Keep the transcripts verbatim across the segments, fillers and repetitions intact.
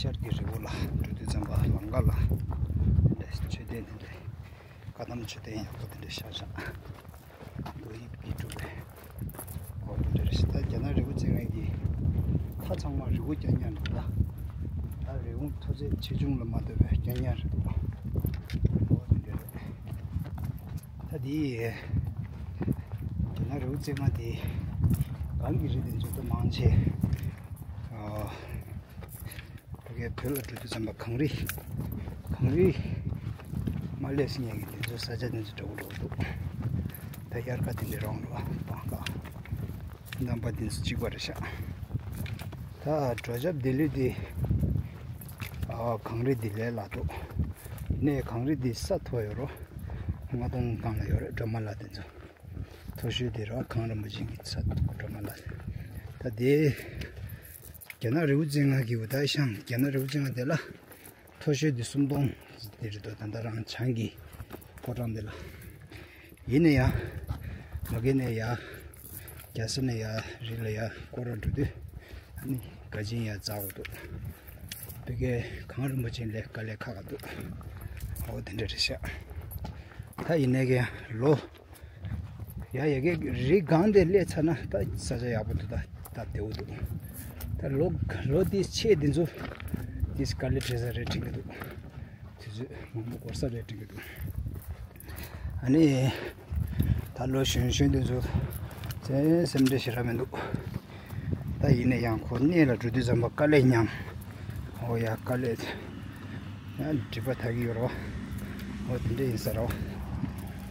ཤར་གྱི་རི་བོ་ལ་འགྲོ་དུས་ཙམ་པ་ལམ་ཁ་ལ་དེ་འདྲའི་མཆོད་རྟེན་དེ་འདྲའི་བཀའ་གདམས་མཆོད་རྟེན་ཡག་པོ་དེ་འདྲ་ཤར་ཤག་རྡོ་དབྱིབས་ཀྱིས་གྲུབ་པའི་སྐོར་དེ་འདྲ་རེད་ཤག་ད་རྒྱ་ནག་རི་བོ་རྩེ་ལྔའི་གི་མཐའ་ཚང་མ་རི་བོ་རྐྱང་རྐྱང་རེད་ད། ད་རི་བོ་མཐོ་ཚད་ཆེ་ཆུང་ལ་མ་ལྟོས་པའི་རྐྱང་རྐྱང་རེད་འདུག་འོ་དེ་འདྲ་རེད། ད་དེ་རྒྱ་ནག་རི་བོ་རྩེ་ལྔ་དེ་གང་གི་རི་དེ་ཚོ་ད་མང་ཆེ། ཨ། ཕ་གིའི་བོད་ལ་འགྲོ་དུས་ཙམ་པ་གངས་རི། གངས་རི་མ་སླེབས་ཟིན་ཡག་གི་དེ་ཚོའི་ས་ཆ་དེ་ཚོ་འདྲ་པོ་འདྲ་པོ་འདུག་ད་དབྱར་ཁ་དེ་འདྲའི་རང་རེད་པ། སྤང་ཁ་གནམ་པ་དེ་ཚོ་གཅིག་པ་རེད་ཤག་ད་འགྲོ་རྒྱབ་ལྡི་ལི་དེ། ཨ། གངས་རི་དེ་ལས་སླ་འདུག་ཡིན་ནའི་གངས་རི་དེ་ས་མཐོ་ཡོད་རེད། མངའ་སྡོང་སྒང་ལ་ཡོད་རེད། སྒྲོལ་མ་ལ་དེ་ཚོ། མཐོ་ཤོས་དེ་རེད་པ། གངས་རིན་པོ་ཆེ་གི་ས་སྒྲོལ་མ་ལ། ད་དེ། རྒྱ་ནག་རི་བོ་རྩེ་ལྔ་གི་འུ་ད་ཤང་རྒྱ་ནག་རི་བོ་རྩེ་ལྔ་དེ་ལ་མཐོ་ཤོས་དེ་སུམ་སྟོང་དེ་རེད་འདུག་ད་ལྟ་རང་བྱང་གི་ཕོ་བྲང་དེ་ལ། ཡིན་ན་ཡང་། ལ་གེ་ནས་ཡར། རྒྱལ་ས་ནས་ཡར་རི་ལ་ཡར་སྐོར་ར་འགྲོ་དུས། ཨ་ནི་ག་ཅིན་ཡར་འཛེག་དགོས་འདུག་ཕ་གིའི་གངས་རིན་པོ་ཆེ་ལས་དཀའ་ལས་ཁག་ག་འདུག་འོ་དེ་འདྲ་རེད་ཤག་ད་ཡིན་ནའི་གི་ལོ། ཡ་ཡ་གི་རི་སྒང་དེ་སླེབས་ཚར་ན་ད་ས་ཆ་ཡག་པོ་འདུག་ད་ད་བདེ་པོ་འདུག་ད་ལོ་ལོ་དེའི་ཆེད་དེ་ཚོ་དེ་དཀའ་ལས་འཕྲད་ས་རེད་དྲན་གི་འདུག་དུས་ཚོད་མང་པོ་འགོར་ས་རེད་དྲན་གི་འདུག་ཨ་ནི་ད་ལོ་གཞོན་གཞོན་དེ་ཚོ་སེམས་ཁྲལ་ཞེ་དྲག་མི་འདུག་ད་ཡིན་ན་ཡང་ཁོ་གནས་ལ་འགྲོ་དུས་ཙམ་པ་དཀའ་ལས་མྱངས། འོ་ཡ་དཀའ་ལས། ཡང་སྒྲིབ་པ་དག་གི་ཡོད་རེད་པ། འོ་དེ་འདྲ་ཡིན་ས་རེད་པ།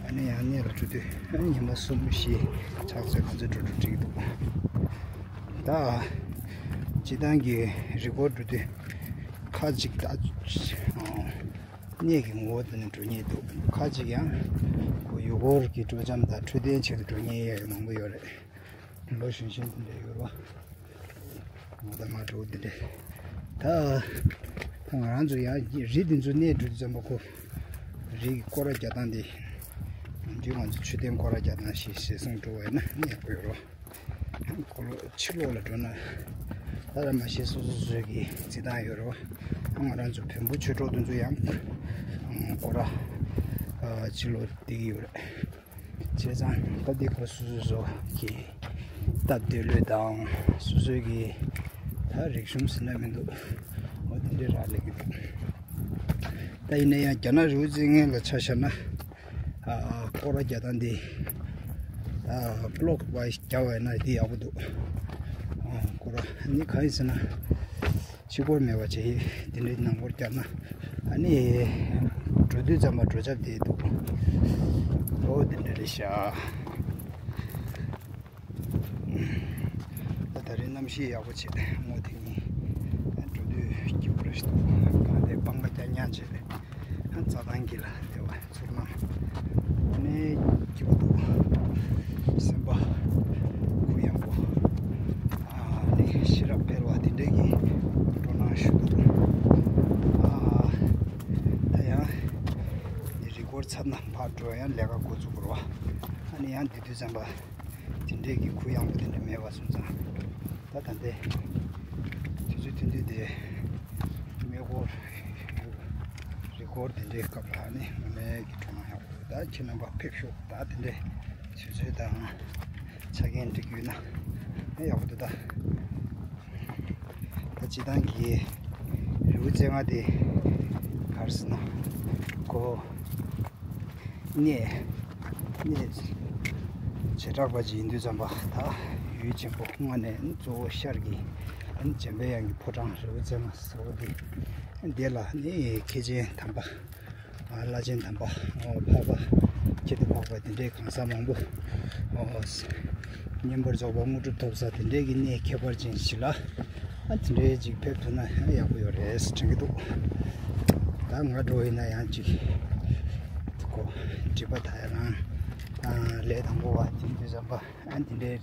ཨ་ནི་ཡང་གནས་ལ་འགྲོ་དུས་ཨ་ནི་ཉི་མ་གསུམ་བཞི་ཕྱག་ཚོད་ག་ཚོད་འགྲོ་འགྲོ་འགྲིག་འདུག་ད་སྤྱིར་བཏང་གི་རི་སྐོར་འགྲོ་དུས་ཁ་ཅིག་ད་གནས་ཀྱི་ངོ་བོ་དེ་ནས་འགྲོ་མཁན་འདུག་ཁ་ཅིག་ཡང་ཁོ་ཡུལ་སྐོར་གྱི་སྤྲོ་འཆམ་དང་འཕྲོད་བསྟེན་ཆེད་དུ་འགྲོ་མཁན་ཡང་མང་པོ་ཡོད་རེད། ལོ་གཞོན་གཞོན་དེ་འདྲ་ཡོད་རེད་པ། ང་དང་ང་འགྲོ་དེ་འདྲ། ད་ད་ང་རང་ཚོ་ཡང་རི་དེ་ཚོ་གནས་འགྲོ་དུས་ཙམ་པ་ཁོ་རི་གི་སྐོར་ར་རྒྱག་སྟངས་དེ། ང་ཚོའི་ང་ཚོ་མཆོད་རྟེན་སྐོར་ར་རྒྱག་སྟངས་ཞིག་ཞེད་སྣང་འགྲོ་བ་ཡིན་ན་ཡག་པོ་ཡོད་རེད་པ། ཁོ་ལོ་ཕྱི་ལོགས་ལ་འགྲོ་ན་ད་ལྟ་མ་ཤེས་སོ་སོ་སོ་སོའི་གི་རྩེད་ཐང་ཡོད་རེད་པ། ང་རང་ཚོ་བོན་པོ་ཆོས་གྲོགས་དེ་ཚོ་ཡང་སྐོར་ར་ཕྱི་ལོགས་བསྡད་ཀྱི་ཡོད་རེད། བྱས་ཙང་ད་འདི་ཁོ་སོ་སོ་སོ་གི་སྟབས་བདེ་ལོས་དང་སོ་སོའི་གི་ད་རིག་གཞུང་ཟེར་ན་མི་འདུག་འོ་དེ་འདྲའི་རག་ལས་ཀྱི་འདུག་ད་ཡིན་ན་ཡང་རྒྱ་ནག་རི་བོ་རྩེ་ལྔ་ལ་ཆ་བཞག་ན། ཨ། སྐོར་ར་རྒྱག་སྟངས་འདི། ཨ། པློག་པ་རྒྱག་པ་ཡིན་ན་འདི་ཡག་པོ་འདུག་ཨ། སྐོར་ར་ནི་གང་ཡིན་ཟེར་ན། ཕྱི་སྐོར་མེད་པ་བྱས་དེ་འདྲའི་ནང་སྐོར་རྒྱག་ན། ཨ་ནི་འགྲོ་དུས་ཙམ་པ་འགྲོ་འཆམ་དེ་འདུག་འོ་དེ་འདྲ་རེད་ཤག་ད་ད་རེས་གནམ་གཤིས་ཡག་པོ་བྱས་སྔོ་ཐིང་ངེ་འགྲོ་དུས་སྐྱིད་པོ་རེད་ཤག་གང་དེ་སྤང་ཁ་རྐྱང་རྐྱང་བྱས་རྩྭ་ཐང་གི་ལ་དེ་བ་ཚུར་མ་ནས་སྐྱིད་པོ་འདུག་སེམས་པ་གུ་ཡངས་པོ། ཨ་ནི་ཤེས་རབ་འཕེལ་བ་དེ་འདྲས་ཀྱི་སྤྲོ་སྣང་ཞུ་འདུག་ཨ་ད་ཡང་ནི་རི་སྐོར་ཚར་ན་ཕར་འགྲོ་ཡང་ལས་ཀ་འགོ་འཛུགས་དགོས་རེད་པ། ཨ་ནི་ཡང་འདི་དུས་ཙམ་པ་དེ་འདྲས་ཀྱི་གུ་ཡངས་པོ་དེ་འདྲ་མེད་པ་སོང་ཙང་། ད་ད་ལྟའི་དུས་ཚོད་ཐུང་ཐུང་དེ་མེ་འཁོར་རི་སྐོར་དེ་འདྲའི་སྐབས་ལ་ནི་དངོས་གནས་ཀྱི་སྤྲོ་སྣང་ཡག་པོ་འདུག་ད་ཁྱེད་རྣམ་པ་ཕེབས་ཤོག་ད་དེ་འདྲའི་དུས་ཚོད་དང་ཆ་རྐྱེན་འགྲིག་ཡོད་ན་ཨེ་ཡག་པོ་འདུག་ད་ད་སྤྱིར་བཏང་གི་རི་བོ་རྩེ་ལྔ་དེ་ག་རེ་ཟེར་ན་ཁོ། གནས། གནས། བྱེ་བྲག་པ་ཅིག་ཡིན་དུས་ཙམ་པ་ད་ཡུལ་ཆེན་པོ་ལྔ་ནས་གཙོ་བོ་ཤར་གྱི་འཇམ་པའི་དབྱངས་ཀྱི་ཕོ་བྲང་རི་བོ་རྩེ་ལྔ་ཟེར་བ་འདི་འདི་ལ་ནི་མཁས་ཆེན་དམ་པ། བླ་ཆེན་དམ་པ། འཕགས་པ། ཁྱད་དུ་འཕགས་པ་དེ་འདྲའི་གང་ཟག་མང་པོ། བསྙེན་པར་རྫོགས་པ་དངོས་གྲུབ་ཐོབ་ས་དེ་འདྲའི་གི་གནས་ཁྱད་པར་ཅན་ཞིག་ལ། ཨ་དེ་འདྲའི་ཅིག་ཕེབས་ཐུབ་ན་ཡག་པོ་ཡོད་རེད་དྲན་གྱི་འདུག་ད་ང་འགྲོ་ཡིན་ན་ཡང་ཅིག་ཁོ་སྒྲིབ་པ་དག་ཡང་རང་ལས་དང་པོ་བ་དེ་དུས་ཙམ་པ་ཨ་དེ་འདྲའི་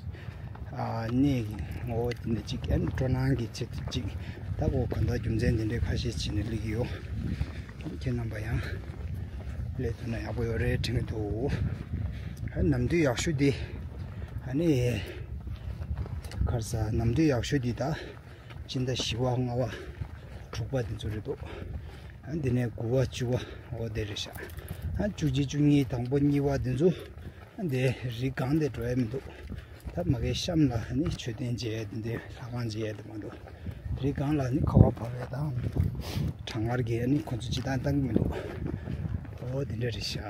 གནས་ཀྱི་ངོ་བོ་དེ་འདྲ་ཅིག་ཨ་སྤྲོ་སྣང་གི་ཆེད་དུ་ཅིག་ད་ཁོ་གང་ལྟར་རྒྱུ་མཚན་དེ་འདྲའི་ཁ་ཤས་བྱས་ནས་སླེབས་ཀྱི་ཡོད། ཁྱེད་རྣམ་པ་ཡང་སླེབས་ཐུབ་ན་ཡག་པོ་ཡོད་རེད་དྲན་གྱི་འདུག་ཨ་ནམ་དུས་ཡག་ཤོས་འདི་ཨ་ནི་ག་རེ་ཟ་ནམ་དུས་ཡག་ཤོས་འདི་ད། སྤྱི་ཟླ་བཞི་པ་ལྔ་པ། དྲུག་པ་དེ་ཚོ་རེད་འདུག་ཨ་འདི་ནས་དགུ་པ་བཅུ་པ་འོ་དེ་རེད་ཤག་ཨ་བཅུ་གཅིག་བཅུ་གཉིས་དང་པོ་གཉིས་པ་དེ་ཚོ་ཨ་འདི་རི་སྒང་དེ་འགྲོ་ཡ་མི་འདུག་ད་མ་གིའི་གཤམ་ལ་ནི་མཆོད་རྟེན་མཇལ་ཡ་དེ་འདྲའི་ལྷ་ཁང་མཇལ་ཡ་དེ་མ་གཏོགས། དེའི་སྒང་ལ་ནི་ཁ་བ་བབས་ཡ་དང་གྲང་ངར་གྱིས་ནི་ཁོ་ཚོ་སྤྱིར་བཏང་བཏང་གི་མི་འདུག་འོ་དེ་འདྲ་རེད་ཤག་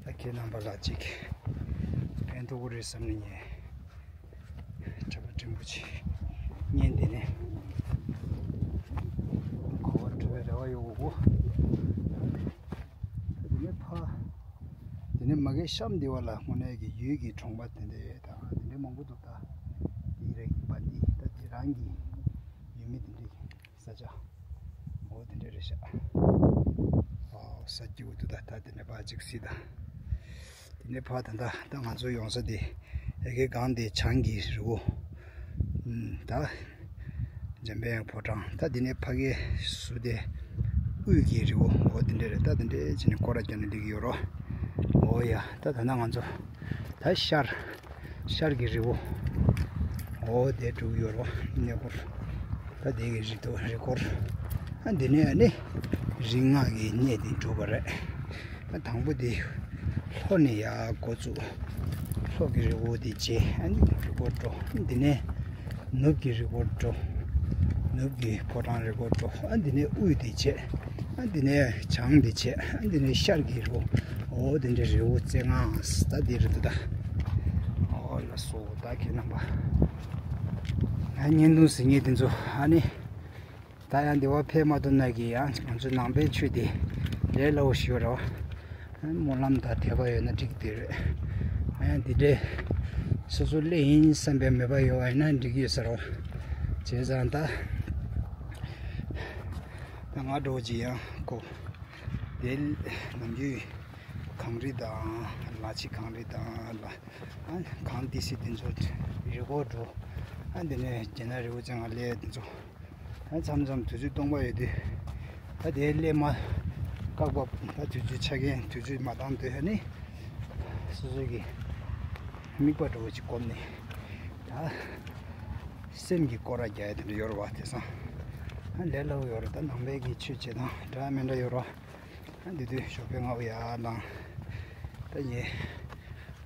ད་ཁྱེད་རྣམ་པ་ལ་ཅིག་ཕན་ཐོགས་ཀྱི་རེད་བསམ་ནས་ངས་གྲྭ་པ་སྤྲིན་པོ་ཆེ་བརྙན་དེ་ནས་གོ་བ་འཕྲོད་པའི་རེ་བ་ཡོད་གོ། དེ་ནས་ཕ། དེ་ནས་མ་གིའི་གཤམ་འདི་བ་ལ་དངོས་གནས་ཀྱི་ཡུལ་གྱི་གྲོང་པ་དེ་འདྲས་དང་དེ་འདྲས་མང་པོ་འདུག་ད་དེའི་རིགས་ཀྱི་བ་འདི་ད་དེ་རང་གི་ཡུལ་མི་དེ་འདྲས་ཀྱི་ས་ཆ་འོ་དེ་འདྲས་རེད་ཤག་ཨོ་ས་སྐྱིད་པོ་འདུག་ད་ད་དེ་ནས་ཕ་ཅིག་སྲིད་ད། དེ་ནས་ཕ་ད་ད་ད་ང་ཚོ་ཡོང་ས་དེ་ཡ་གི་སྒང་དེ་བྱང་གི་རི་བོ། ད་འཇམ་དཔལ་དབྱངས་ཕོ་བྲང་ད་དེ་ནས་ཕ་གའི་ཟུར་དེ་དབུས་ཀྱི་རི་བོ་འོ་དེ་འདྲས་རེད། ད་དེ་འདྲས་བྱས་ནས་སྐོར་ར་རྒྱག་ནས་སླེབས་ཀྱི་ཡོད་རོ། འོ་ཡ་ད་ད་ན་ང་ཚོ་ད་ཤར་ཤར་གྱི་རི་བོ་འོ་དེ་འགྲོ་གི་ཡོད་རོ། གནས་སྐོར་ད་དེ་གི་རི་ཐོག་རི་སྐོར་ཨ་འདི་ནས་ཨ་ནི་རིག་སྔགས་ཀྱི་གནས་དེ་འགྲུབ་པ་རེད། ཨ་དང་པོ་དེ་ལྷོ་ནས་ཡར་འགོ་བཙུགས། ལྷོ་གི་རི་བོ་དེ་བྱས་ཨ་ནི་རི་སྐོར་འགྲོ། འདི་ནས་ནུབ་ཀྱི་རི་སྐོར་འགྲོ། ནུབ་ཀྱི་ཕོ་བྲང་རི་སྐོར་འགྲོ། ཨ་འདི་ནས་དབུས་དེ་བྱས། ཨ་འདི་ནས་བྱང་དེ་བྱས། ཨ་འདི་ནས་ཤར་གྱི་རི་བོ། འོ་དེ་འདྲའི་རི་བོ་རྩེ་ལྔ་ད་འདི་རེད་འདུག་ད། འོ་ལགས་སོ་ད་ཁྱེད་རྣམ་པ། ཨ་བརྙན་ཐུང་གཟིགས་མཁན་དེ་ཚོ་ཨ་ནི། ད་ཡང་འདི་བ་ཕེབས་མ་ཐུབ་ན་གི་ཡང་ང་ཚོའི་ནང་པའི་ཆོས་དེ་ལས་སླ་བོ་ཞིག་ཡོད་རེད་བ། སྨོན་ལམ་དང་དད་པ་ཡོད་ན་འགྲིག་དེ་རེད། ཡང་འདི་འདྲའི་སོ་སོ་སླེབས་ཡིན་བསམ་པའི་མོས་པ་ཡོད་པ་ཡིན་ན་འགྲིག་ཡོད་ས་རེད་བ། བྱས་ཙང་ད་ད་ང་འགྲོ་གི་ཡང་གོ། དེ་ནམ་རྒྱུན་གངས་རི་དང་ལ་ཕྱི་གངས་རི་དང་ལ་གངས་ཏི་སེ་དེ་ཚོ་རི་སྐོར་འགྲོ། ཨ་འདི་ནས་རྒྱ་ནག་རི་བོ་རྩེ་ལྔ་སླེབས་དེ་ཚོ། ཨ་མཚམས་མཚམས་དུས་ཚོད་སྟོང་པ་ཡོད་དུས། ཨ་དེ་སླེབས་མ་བཀག་པ་ད་དུས་ཚོད་ཆ་རྐྱེན་དུས་ཚོད་མ་བཏང་དུས་ཨ་ནི། སོ་སོ་གི་དམིགས་པ་འདྲ་བོ་ཅིག་བསྒོམས་ནས། ད་སེམས་ཀྱི་སྐོར་ར་རྒྱག་ཡ་དེ་འདྲ་ཡོད་རེད་བ་དེང་སང་། ཨ་ལས་སླ་བོ་ཡོད་རེད། ད་ནང་པའི་གི་ཆོས་བྱེད་སྟངས་འདྲ་མི་འདྲ་ཡོད་རེད་བ། ཨ་འདི་དུས་ཞོགས་པའི་སྔ་པོ་ཡར་ལངས། ད་ངས་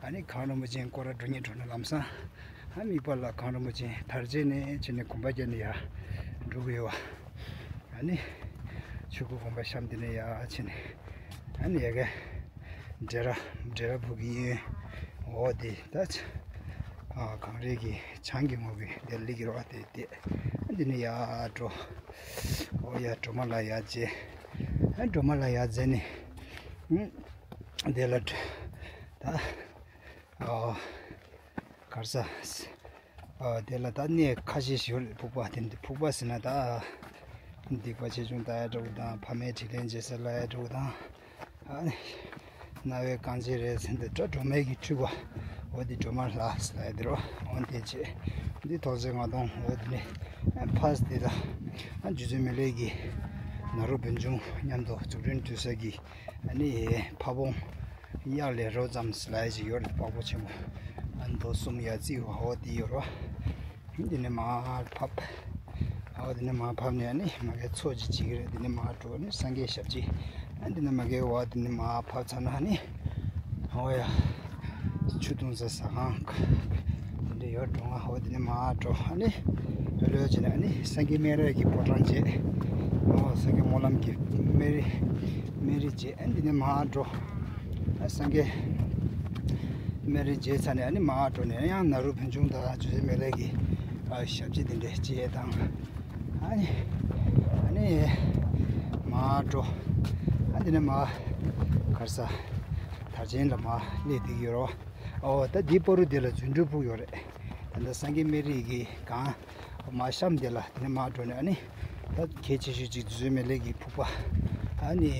ཨ་ནི་གངས་རིན་པོ་ཆེ་སྐོར་ར་འགྲོ་སྙིང་བྲོ་ནས་ལམ་སང་། ཨ་དམིགས་པ་ལ་གངས་རིན་པོ་ཆེ་དར་རྗེས་ནས་བྱས་ནས་གོམ་པ་བརྒྱབ་ནས་ཡར་འགྲོ་གི་ཡོད་བ། ཨ་ནི་ཆོས་སྐུ་དགོན་པ་གཤམ་འདི་ནས་ཡར་བྱས་ནས་ཨ་ནི་ཡ་གི་འབྲས་ར་འབྲས་ར་ཕུག་གི་ཡིན། འོ་དེ་ད་ཨ་གངས་རི་གི་བྱང་གི་ངོས་ཀྱི་དེར་སླེབས་ཀྱི་རེད་བ། དེ་དེ་ཨ་འདི་ནས་ཡར་འགྲོ། འོ་ཡ་སྒྲོལ་མ་ལ་ཡར་མཇལ། ཨ་སྒྲོལ་མ་ལ་ཡར་མཇལ་ནས་ཨ་དེ་ལ་ད་ཨ་གར་ས། ཨ་དེ་ལ་ད་གནས་ཁ་ཤས་ཤིག་ཡོད་རེད། ཕུག་པ་དེ་འདི་ཕུག་པ་ཟེར་ན་ད་སྡིག་པ་ཆེ་ཆུང་ལྟ་ཡ་འདྲ་བོ་དང་ཕ་མའི་དྲིན་ལན་འཇལ་ས་ལ་ཡ་འདྲ་བོ་དང་། ཨ་རྣ་བའི་རྐང་རྗེས་རེད་ཟེར་འདི་སྒྲོལ་སྒྲོལ་མའི་གི་འཁྲུལ་པ། འོ་འདི་སྒྲོལ་མ་ལགས་ལ་ཡ་འདི་རོ། འོ་འདི་བྱས་འདི་ཐོག་བརྩེགས་ལྔ་སྟོང་། འོ་འདི་ནས་ཕ་སི་འདི་ལ་ཨ་རྗེ་བཙུན་མི་ལའི་གི་ནཱ་རོ་བོན་ཆུང་མཉམ་དུ་རྫོགས་སྒྲིམ་འདུས་ས་གི་ཨ་ནི་ཕ་བོང་གཡག་ལས་རོ་ཙམ་ལ་ཡ་ཅིག་ཡོད་རེད། པགས་པོ་ཆེན་པོ་ཨ་མདོ་གསུམ་ཡ་རྩིས་པ་འོ་འདི་ཡོད་རོ། འདི་ནས་མར་ཕབ། འོ་འདི་ནས་མར་ཕབ་ནས་ཨ་ནི་མ་གི་མཚོ་ཅིག་བྱེད་ཀྱི་རེད། འདི་ནས་མར་འགྲོ་ནས་སངས་རྒྱས་ཞབས་ཕྱི། ཨ་འདི་ནས་མ་གི་འོ་འདི་ནས་མར་ཕབ་ཚར་ན་ཨ་ནི། འོ་ཡ། ཆུ་བཏུང་ས་ཟ་ཁང་། འདི་འདྲ་ཡོད་འགྲོ་ང་། འོ་འདི་ནས་མར་འགྲོ་ཨ་ནི། ལྷོད་ལྷོད་བྱས་ནས་ཨ་ནི་སངས་རྒྱས་སྨན་རིའི་གི་ཕོ་བྲང་མཇལ། འོ་སངས་རྒྱས་སྨོན་ལམ་གྱི་སྨན་རི། སྨན་རི་མཇལ། ཨ་འདི་ནས་མར་འགྲོ། ཨ་སངས་རྒྱས་སྨན་རི་མཇལ་ཚར་ནས་ཨ་ནི་མར་འགྲོ་ནས་ཡང་ནཱ་རོ་བོན་ཆུང་དང་རྗེ་བཙུན་མི་ལའི་གི་ཨ་ཞབས་ཕྱི་དེ་འདྲ་མཇལ་དང་། ཨ་ནི་ཨ་ནི་མར་འགྲོ། ཨ་འདི་ནས་མར་གར་ས་དར་ཆེན་ལ་མར་སླེབས་བསྡད་ཀྱི་ཡོད་རེད་བ། ཨོ་ད་འདི་པོ་རུ་དེ་ལ་རྫུ་འཕྲུལ་ཕུག་ཡོད་རེད། ད་ལྟ་སངས་རྒྱས་སྨན་རིའི་གི་སྒང་། མར་གཤམ་དེ་ལ་དེ་ནས་མར་འགྲོ་ནས་ཨ་ནི། ད་གལ་ཆེ་ཤོས་གཅིག་རྗེ་བཙུན་མི་ལའི་གི་ཕུག་པ། ཨ་ནི།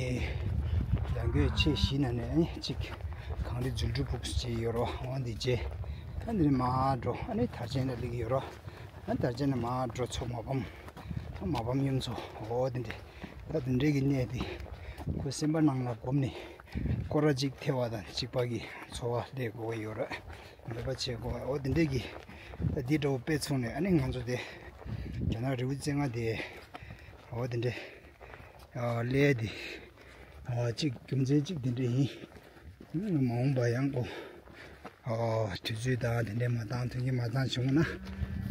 ཡང་སྒོས་ཆེ་བཞི་ནང་ནས་ཨ་ནི་གཅིག་གངས་རི་རྫུ་འཕྲུལ་ཕུག་ཅེས་ཡོད་རོ། འོ་འདི་བྱས། ད་འདི་ནས་མར་འགྲོ་ཨ་ནི་དར་ཆེན་ལ་སླེབས་ཀྱི་ཡོད་རོ། ཨ་དར་ཆེན་ནས་མར་འགྲོ་མཚོ་མ་ཕམ། ད་མ་ཕམ་གཡུ་མཚོ་འོ་འདི་འདྲས། ད་འདི་འདྲས་ཀྱི་གནས་འདི། ཁོ་སེམས་པ་ནང་ལ་བསྒོམས་ནས། སྐོར་ར་གཅིག་ཐེབས་པ་དང་གཅིག་པ་གི་འཚོ་བ་སླེབས་དགོས་ཀྱི་ཡོད་རེད། འབད་པ་བྱེད་དགོས། འོ་དེ་འདྲས་ཀྱི་ད་འདི་འདྲ་བོ་དཔེ་མཚོན་ནས་ཨ་ནི་ང་ཚོ་དེ་ རྒྱ་ནག་རི་བོ་རྩེ་ལྔ་དེ། འོ་དེ་འདྲ། ཨ་ཀླད་དེ། ཨ་གཅིག་རྒྱུ་མཚན་གཅིག་དེ་འདྲ་ཡིན། མ་འོངས་པ་ཡང་ཁོ། ཨ་དུས་ཚོད་དང་དེ་འདྲ་མ་བཏང་། མཐུན་རྐྱེན་མ་བཏང་བྱུང་ན།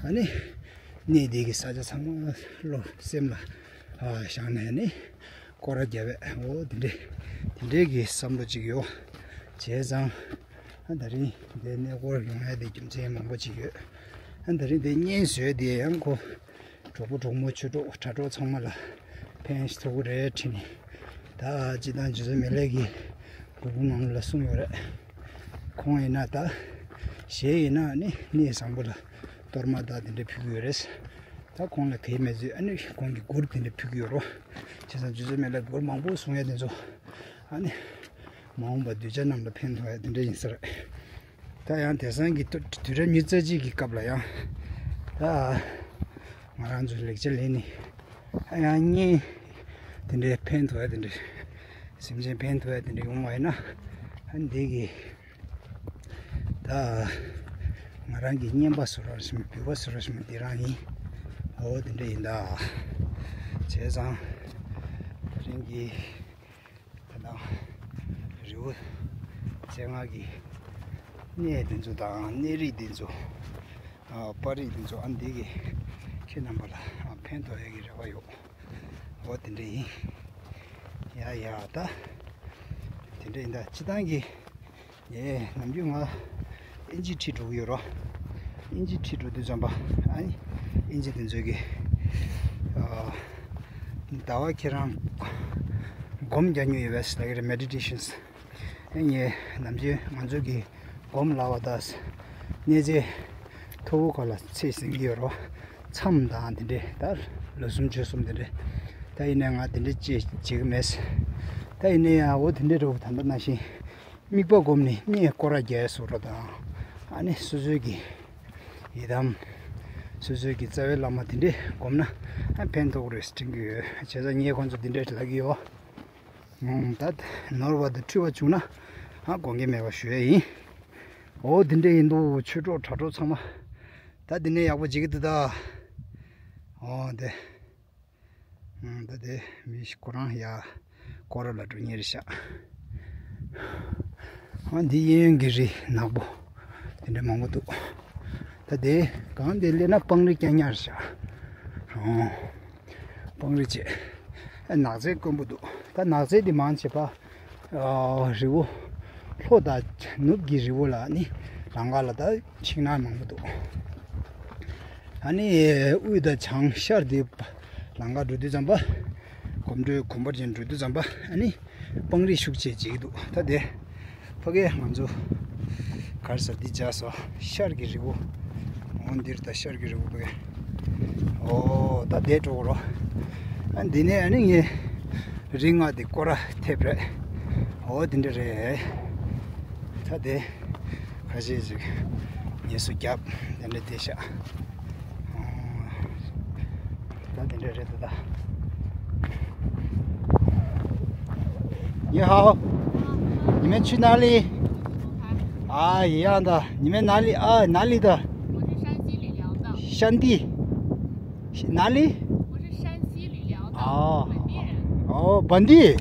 ཨ་ནི། གནས་དེ་གི་ས་ཆ་ཚང་མ་བློ་སེམས་ལ་ཨ་བཞག་ནས་ནི། སྐོར་ར་རྒྱབ་པས། འོ་དེ་འདྲ། དེ་འདྲའི་གི་བསམ་བློ་གཅིག་ཡོད། བྱས་ཙང་། ཨ་ད་རིང་འདི་གནས་སྐོར་ཡོང་ཡ་དེ་རྒྱུ་མཚན་མང་པོ་གཅིག་ཡོད། ཨ་ད་རིང་འདི་བརྙན་བཟོས་དེ་ཡང་ཁོ། གྲོགས་པོ་གྲོགས་མོ་ཆོས་གྲོགས་དྲ་གྲོགས་ཚང་མ་ལ་ཕན་ཐོགས་ཀྱི་རེད་དྲན་ནས། ད་སྤྱིར་བཏང་རྗེ་བཙུན་མི་ལའི་གི་སྒྲུང་ནང་ལ་གསུངས་ཡོད་རེད། ཁོང་ཡིན་ན་ད། གཞས་ཡིན་ན་ནི་གནས་བཟང་པོ་ལ་གཏོར་མ་དང་དེ་འདྲ་ཕུལ་གྱི་ཡོད་རེད། ད་ཁོང་ལ་གལ་མེད་ཚོད་ཨ་ནི་ཁོང་གི་མགུར་དེ་འདྲ་ཕུལ་གྱི་ཡོད་རོ། བྱས་ཙང་རྗེ་བཙུན་མི་ལའི་མགུར་མང་པོ་གསུང་ཡ་དེ་ཚོ། ཨ་ནི། མ་འོངས་པ་གདུལ་བྱ་རྣམས་ལ་ཕན་ཐོགས་ཡ་དེ་འདྲ་ཡིན་ས་རེད། ད་ཡང་དེང་སང་གི་དུས་དུས་རབས་ཉི་ཤུ་རྩ་གཅིག་གི་སྐབས་ལ་ཡང་། ད་ང་རང་ཚོ་ལེགས་ཆ་ལེན་ནི། ཨ་ཡང་བརྙན་དེ་འདྲའི་ཕན་ཐོགས་ཡ་དེ་འདྲ། སེམས་ཅན་ཕན་ཐོགས་ཡ་དེ་འདྲ་ཡོང་བ་ཡིན་ན། ཨ་འདི་གི། ད་ང་རང་གི་རྔན་པ་བཟོ་འདྲ་ཞིག་མ། འབུལ་བ་བཟོ་འདྲ་ཞིག་མ་འདི་རང་ཡིན། འོ་དེ་འདྲ་ཡིན་ད། བྱས་ཙང་། དེ་རིང་གི། ད་ལྟ་རི་བོ་རྩེ་ལྔ་གི་གནས་འདི་ཚོ་དང་གནས་རིགས་འདི་ཚོ། ཨ་པར་རིས་འདི་ཚོ། ཨ་འདི་གི་ཁྱེད་རྣམ་པ་ལ་ཨ་ཕན་ཐོགས་ཡག་གི་རེ་བ་ཡོད། འོ་དེ་འདྲ་ཡིན། ཡ་ཡ་ད། དེ་འདྲ་ཡིན་ད། སྤྱིར་བཏང་གི། ཨེ་ནམ་རྒྱུན་ང་ཨིན་ཇི་ཁྲིད་འགྲོ་གི་ཡོད་རོ། ཨིན་ཇི་ཁྲིད་འགྲོ་དུས་ཙམ་པ། ཨ་ནི་ཨིན་ཇི་དེ་ཚོས་གི། ཨ་ཟླ་བ་ཁྱེད་རང་སྒོམ་རྒྱག་མྱོང་ཡོད་པས་ལབ་ཀྱི་རེད། མེ་ཌི་ཊེ་ཤན། ཨེ་ངས་ནམ་རྒྱུན་ང་ཚོ་གི་སྒོམ་ལབ་པ་དང་། གནས་ཚད་མཐོ་པོ་ཁག་ལ་ཚེ་ཟིན་གྱི་ཡོད་རོ། མཚམས་དང་དེ་འདྲས། ད་ལོ་གསུམ་ཕྱོགས་གསུམ་དེ་འདྲས། ད་ཡིན་ནའི་ང་དེ་འདྲས་ཅིག་བྱེད་ཀྱི་མེད། ད་ཡིན་ནའི་ཡང་འོ་དེ་འདྲས་འགྲོ་གི། ད་ལྟ་ནང་བཞིན། དམིགས་པ་བསྒོམས་ནས་གནས་སྐོར་ར་རྒྱག་ཡ་བཟོ་འདྲ་དང་། ཨ་ནི་སོ་སོའི་གི་ཡི་དམ། སོ་སོའི་གི་རྩ་བའི་བླ་མ་དེ་འདྲས་བསྒོམས་ན་ཨ་ཕན་ཐོགས་རེད་དྲན་གྱི་ཡོད། བྱས་ཙང་ངས་ཁོང་ཚོ་དེ་འདྲས་ལབ་ཀྱི་ཡོད། ཨང་། ད་ནོར་བ་དང་འཁྲུལ་བ་བྱུང་ན་ཨ་དགོངས་འགལ་མེད་པ་ཞུ་ཡ་ཡིན། འོ་དེ་འདྲས་ཡིན་འདུག་ཆོས་གྲོགས་དྲ་གྲོགས་ཚང་མ། ད་དེ་ནས་ཡག་པོ་བྱེད་ཀྱི་འདུག་ད། འོ་དེ། ཨང་། ད་དེ་མི་ཞིག་ཁོ་རང་ཡ་སྐོར་ར་ལ་འགྲོ་མཁན་རེད་ཤག་ཨ་འདི་གཡས་གཡོན་གྱི་རི་ནག་པོ་དེ་འདྲ་མང་པོ་འདུག་ད་དེ་གང་དེ་སླེབས་ན་སྤང་རི་རྐྱང་རྐྱང་རེད་ཤག་ཨང་། སྤང་རི་བྱས། ཨ་ནགས་ཚལ་དཀོན་པོ་འདུག་ད་ནགས་ཚལ་འདི་མང་ཆེ་བ། ཨ་རི་བོ། ལྷོ་དང་ནུབ་ཀྱི་རི་བོ་ལ་ནི་ལམ་ཁ་ལ་ད་འཆིང་ནག་མང་པོ་འདུག་ཨ་ནི་དབུས་དང་བྱང་ཤར་དེ་ལམ་ཁ་འགྲོ་དུས་ཙམ་པ། གོམ་བགྲོད་གོམ་པ་ཅན་འགྲོ་དུས་ཙམ་པ། ཨ་ནི་སྤང་རི་ཤུགས་ཆེ་བྱེད་ཀྱི་འདུག་ད་དེ་ཕ་གིར་ང་ཚོ་ག་རེ་ཟེར། འདི་བྱས་སོ། ཤར་གྱི་རི་བོ། འོ་འདིར་ད་ཤར་གྱི་རི་བོ་ཕ་གིར། འོ་ད་དེ་འགྲོ་གི་རོ། ཨ་འདི་ནས་ཨ་ནི་ངས་རི་ལྔ་དེ་སྐོར་ར་ཐེབས་རེད། འོ་དེ་འདྲ་རེད། ད་དེ་ཁ་ཤས་ཤིག་ངལ་གསོ་རྒྱབ་དེ་འདྲ་བསྡད་ཤག་ད་དེ་འདྲ་རེད་ད། ད། 你好，你们去哪里？啊，一样的。你们哪里？啊，哪里的？我是山西理疗的。山地？哪里？我是山西理疗的，哦。本地人。哦，本地。